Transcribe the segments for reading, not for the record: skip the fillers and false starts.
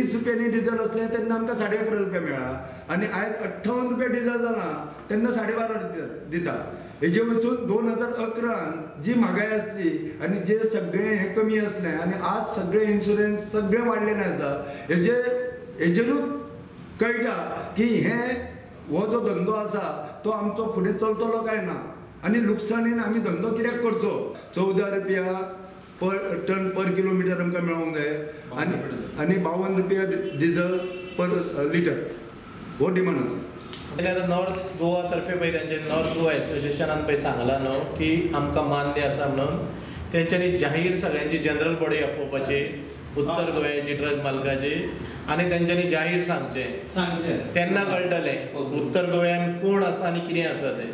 23 रुपयांनी डिझल असलें तेन्ना आमकां 11.5 रुपया मेळ्ळा आनी आयज 58 रुपया डिझल जाला तेन्ना 12.5 दिता. हेजे वचून 2011 जी म्हागाय आसली आनी जे सगळें हें कमी आसलें आनी आज सगळें इन्शुरन्स सगळें वाडलेलें आसा. हेजेरूच कळटा की हे हो जो धंदो आसा तो आमचो फुडें चलतलो काय ना आनी लुकसाणीन आमी धंदो कित्याक करचो. 14 रुपया पर टन पर किलोमिटर आमकां मेळोंक जाय आनी आनी 52 रुपया डिझल पर लिटर हो डिमांड आसा. आतां नॉर्थ गोवा तर्फे पळय तेंचे नॉर्थ गोवा एसोसिएशनान पळय सांगलां न्हू की आमकां मान्य आसा म्हणून तेंच्यांनी जाहीर सगळ्यांची जनरल बॉडी आपोवपाची उत्तर गोव्याची ट्रक मालकाची आनी तेंच्यांनी जाहीर सांगचें तेन्ना कळटलें उत्तर गोव्यान कोण आसा आनी कितें आसा तें.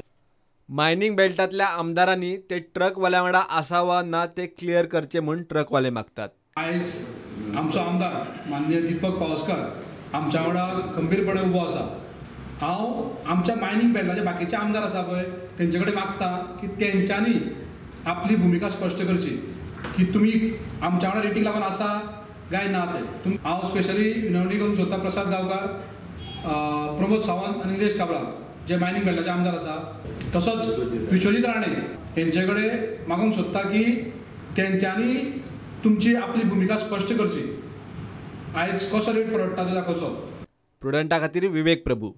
मायनिंग बेल्टांतल्या आमदारांनी ते ट्रकवाल्या वांगडा आसा वा ना ते क्लियर करचे म्हूण ट्रकवाले मागतात. आयज आमचो आमदार माननीय दीपक पावसकर आमच्या वांगडा खंबीरपणे उबो आसा. हांव आमच्या मायनिंग बेल्टाचे बाकीचे आमदार आसा पळय तेंचे कडेन मागता की तेंच्यांनी आपली भुमिका स्पश्ट करची की तुमी आमच्या वांगडा रेटीक लागून आसा काय ना तें. हांव स्पेशली विनवणी करूंक सोदता प्रसाद गांवकार, प्रमोद सावंत आनी निलेश काब्राल जे मायनिंग बेल्टाचे आमदार आसा, तसोच विश्वजीत राणे हेंचे कडेन मागूंक सोदता की तेंच्यांनी तुमची आपली भुमिका स्पश्ट करची. आयज कसो रेट परवडटा तो दाखोवचो. प्रुडंटा खातीर विवेक प्रभू.